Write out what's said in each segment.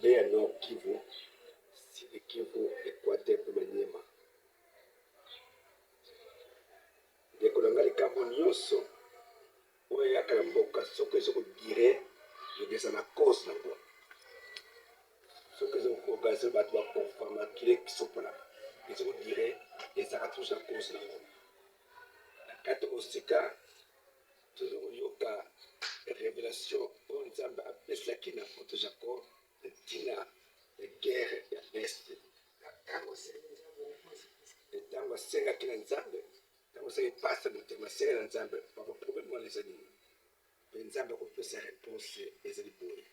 Mabe ya Nord Kivu, Sud Kivu, Equateur mpe Maniema. Ndeko na ngai, likambo nyonso oyo eyaka na mboka, soki ezo kodire, eza na cause nango. Soki ezo koorganize bato bakufa, makila esopanaka, ezo kodire, ezalaka toujours na cause nango. Na kati mosika tozo koyoka revelation oyo Nzambe apesaki na Apôtre Jacob na ntina ya guerre ya Est. Ntango asengaki na Nzambe, ntango asengaki pasi ya motema, asenga na Nzambe, papa, problème wana eza nini? Mpe Nzambe akopesa réponse ezali boye.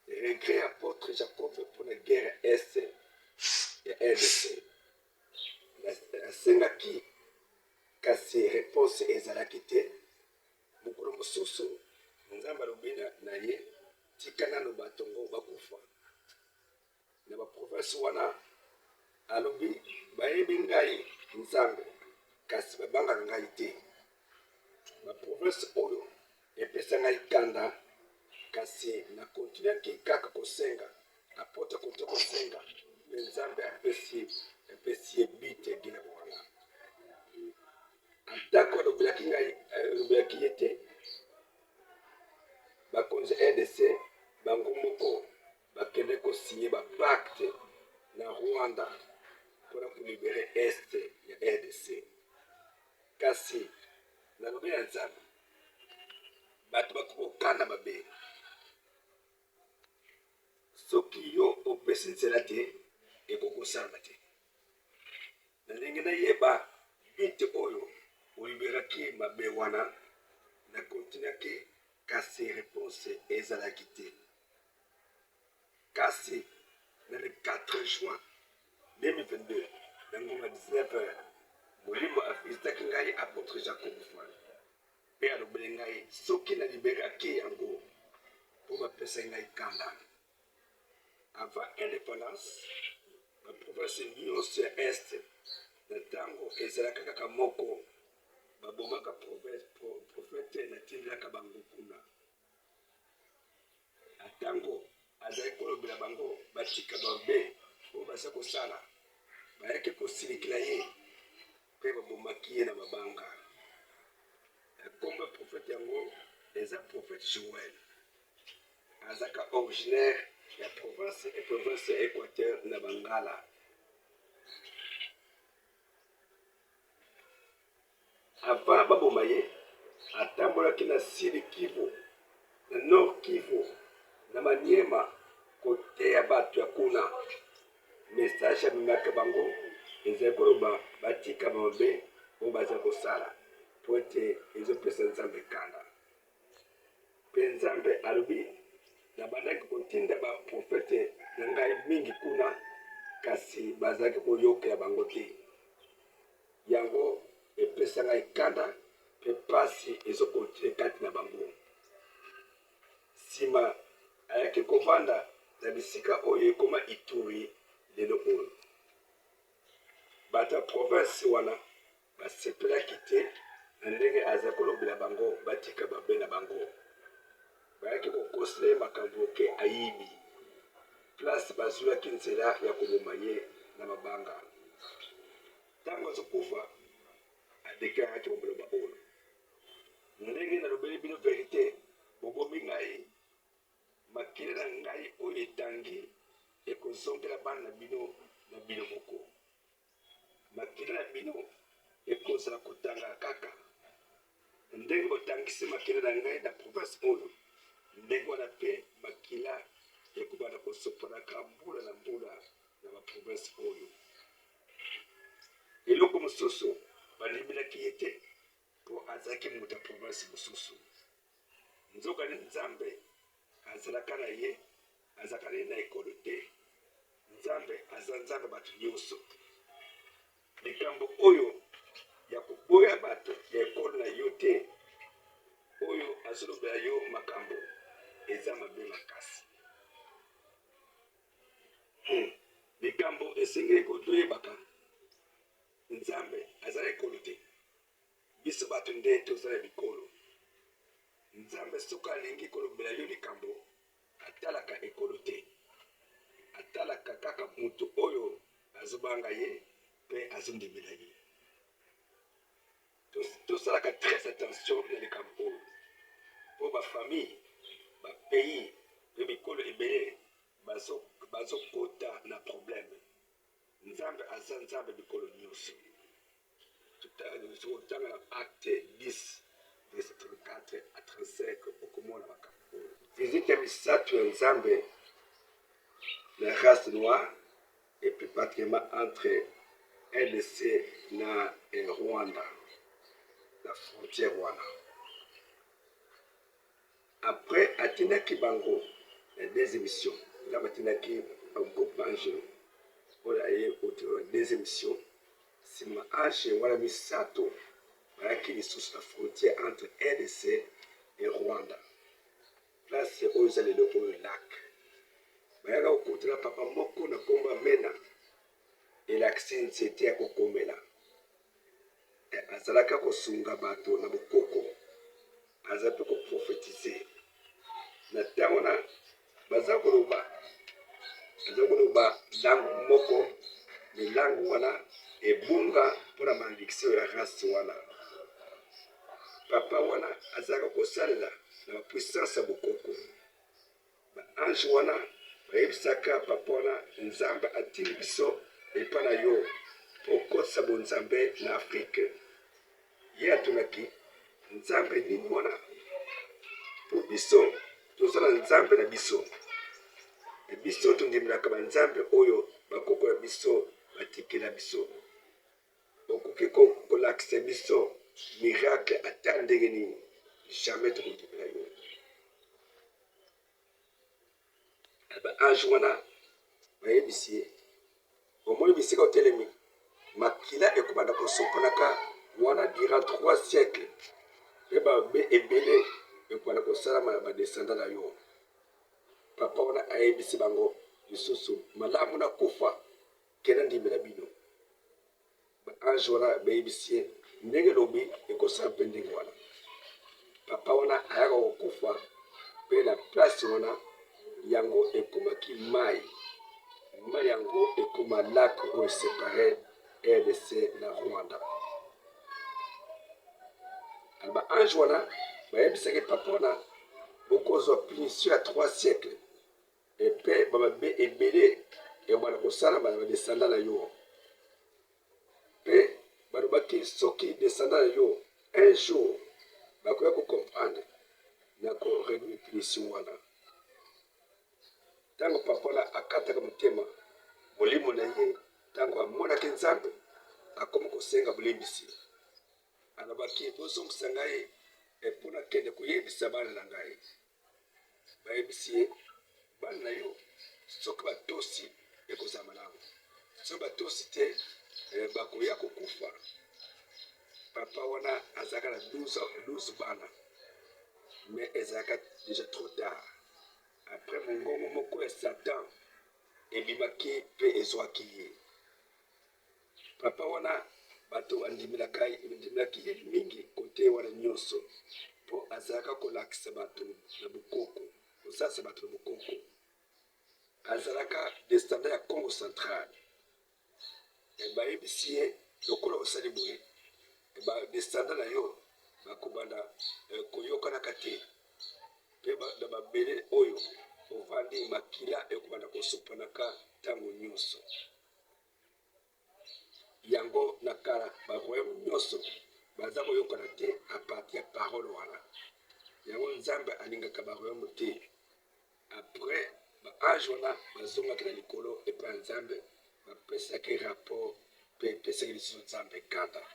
Regret ya Apôtre Jacob mpona guerre ya Est ya RDC. Asengaki kasi réponse ezalaki te. Mokolo mosusu Nzambe alobi na ye, tika nano bato ngo bakufa na baprovince wana. Alobi bayebi ngai Nzambe, kasi babangaka ngai te. Baprovince oyo epesa ngai kanda, kasi nakontinuaki kaka kosenga. Apôtre akontinue kosenga, mpe Nzambe apesi ye but ya guerre wana. Atako alobelaki ngai, alobelaki ye te, bakonzi ya RDC bango moko bakende kosinye bapacte na Rwanda mpona kolibere Est ya RDC. Kasi nalobi ya Nzambe, bato bakokokana mabe soki yo opesi nzela te, ekoki kosalama te. Na ndenge nayeba bite oyo oliberaki mabe wana, na kontinaki, kasi reponse ezalaki te. Kasi na le 4 juin 2022 na ngonga 19h, Molimo avisitaki ngai Apôtre Jacob Mfwani mpe alobeli ngai soki na liberaki yango mpo bapesaki ngai kanda. Avant independance, ba province nyonso ya Est na ntango ezalaka kaka moko, babomaka prophète natindelaka bango kuna. Ntango azali kolobela bango batika mabe oyo baza kosala, bayaki kosilikela ye mpe babomaki ye na mabanga. Nkombo ya prophète yango eza prophète Joël, azaka originaire ya province ya Équateur na Bangala. Avant baboma ye, atambolaki na Sud Kivu, na Nord Kivu, na Maniema koteya bato ya kuna. Message amemaka bango ezali koloba batika mabe oyo baza kosala mpo ete ezopesa Nzambe kanda. Mpe Nzambe alobi, nabandaki kotinda baprofete na ngai mingi kuna, kasi bazalaki koyokela bango te. Yango epesa ngai kanda mpe pasi ezokontinue kati na bango. Nsima ayaki kovanda na bisika oyo ekoma Ituri lelo oyo. Bato ya province wana basepelaki te na ndenge aza kolobela bango batika mabe na bango. Bayaki kokosela ye makambo ke ayibi place, bazwaki nzela ya koboma ye na mabanga. Ntango azokufa, adeklaraki maloba oyo: ndenge nalobeli bino verite, bobomi ngai, makila na ngai oyo etangi ekozongela bana na bino na bino moko. Makila na bino ekozala kotanga kaka ndenge botangisi makila na ngai na province oyo, ndenge wana mpe makila ekobanda kosopanaka mbula na mbula na baprovince oyo. Eloko mosusu, bandimelaki ye te mpo azalaki moto ya province mosusu. Nzokande Nzambe azalaka na ye, azalaka na ye na ekolo te. Nzambe aza Nzambe bato nyonso. Likambo oyo ya koboya bato ya ekolo na yo te oyo azolobela yo makambo eza mabe makasi. Likambo esengeli kotoyebaka, Nzambe aza na ekolo te, biso bato nde toza na bikolo. Nzambe soki alingi kolobela yo likambo, Atalaka ekolo te, atalaka kaka moto oyo azobanga ye mpe azondimela ye. Tosalaka très attention na likambo oyo, mpo bafamille, bapays mpe bikolo ebele bazokota na problème. Nzambe aza Nzambe bikolo nyonso. Totanga na Acte 10 verset 34 à 35, okomona makambo oyo. Visite ya misato ya Nzambe na race noire et plus particulièrement entre RDC na Rwanda, na frontière wana. Après atindaki bango na deuxième mission. Nzambe atindaki groupe ange oyo aye na deuxième mission. Nsima ange wana misato bayaki lisusu na frontière entre RDC et Rwanda, place oyo eza lelo oyo lac. Bayaka kokutana papa moko na nkombo ya Mena, elakisi nzete ya kokomela. Azalaka kosunga bato na bokoko, aza mpe koprofetize. Na ntango wana baza koloba, baza koloba langue moko, me langue wana ebunga mpona malédiction ya race wana. Papa wana azalaka kosalela na bapuissance ya bokoko. Baange wana bayebisaka papa wana: Nzambe atindi biso epai na yo mpo okotisa bonzambe na Afrike. Ye atunaki: Nzambe nini wana? Mpo biso toza na Nzambe na biso, e biso tondimelaka banzambe oyo bakoko na biso batikela biso. Okoki kolakisa biso miracle ata ndenge nini, jamais tokondimela yo. Baange wana bayebisi ye: omoni bisika otelemi, makila ekobanda kosopanaka wana durant 3 siècle, mpe babe ebele ekobanda kosalama na badescendant na yo. Papa wana ayebisi bango lisusu: malamu na kufa kena ndimela bino. Baange wana bayebisi ye: ndenge lobi ekosala mpe ndenge wana. Papa wana ayaka kokufa, mpe na place wana yango ekomaki mai. Mai yango ekoma lac oyo separe RDC na Rwanda. Baange wana bayebisaki papa wana: bokozwa punition ya 3 siècle, epe bamabe ebele ekobanda kosalama na badescendant na yo. Mpe balobaki: soki descendant na yo un jour bakoya kocomprendre na koréduire punition wana. Ntango papa wana akataka motema, molimo na ye, ntango amonaki Nzambe, akomi kosenga bolimbisi. Alobaki: bozongisa ngai mpo nakende koyebisa bana na ngai. Bayebisi ye: bana na yo soki batosi, ekozala malamu, soki batosi te, bakoya kokufa. Papa wana azalaka na 12 bana, mais ezalaka déjà trop tard. Après, mongongo moko ya Satan ebimaki mpe ezwaki ye. Papa wana, bato bandimelaki ye mingi kote wana nyonso, mpo azalaka kolakisa bato na bokoko, kosalisa bato na bokoko. Azalaka descendant ya Congo Central. Bayebisi ye: lokola osali boye, badescendant na yo bakobanda koyokanaka te, mpe na mabele oyo ovandi, makila ekobanda kosopanaka ntango nyonso. Yango na kala, baroyaume nyonso baza koyokana te à partir ya parole wana. Yango Nzambe alingaka baroyaume te. Après, baange wana bazongaki na likolo epai ya Nzambe, bapesaki rapport, mpe epesaki lisusu Nzambe kanda.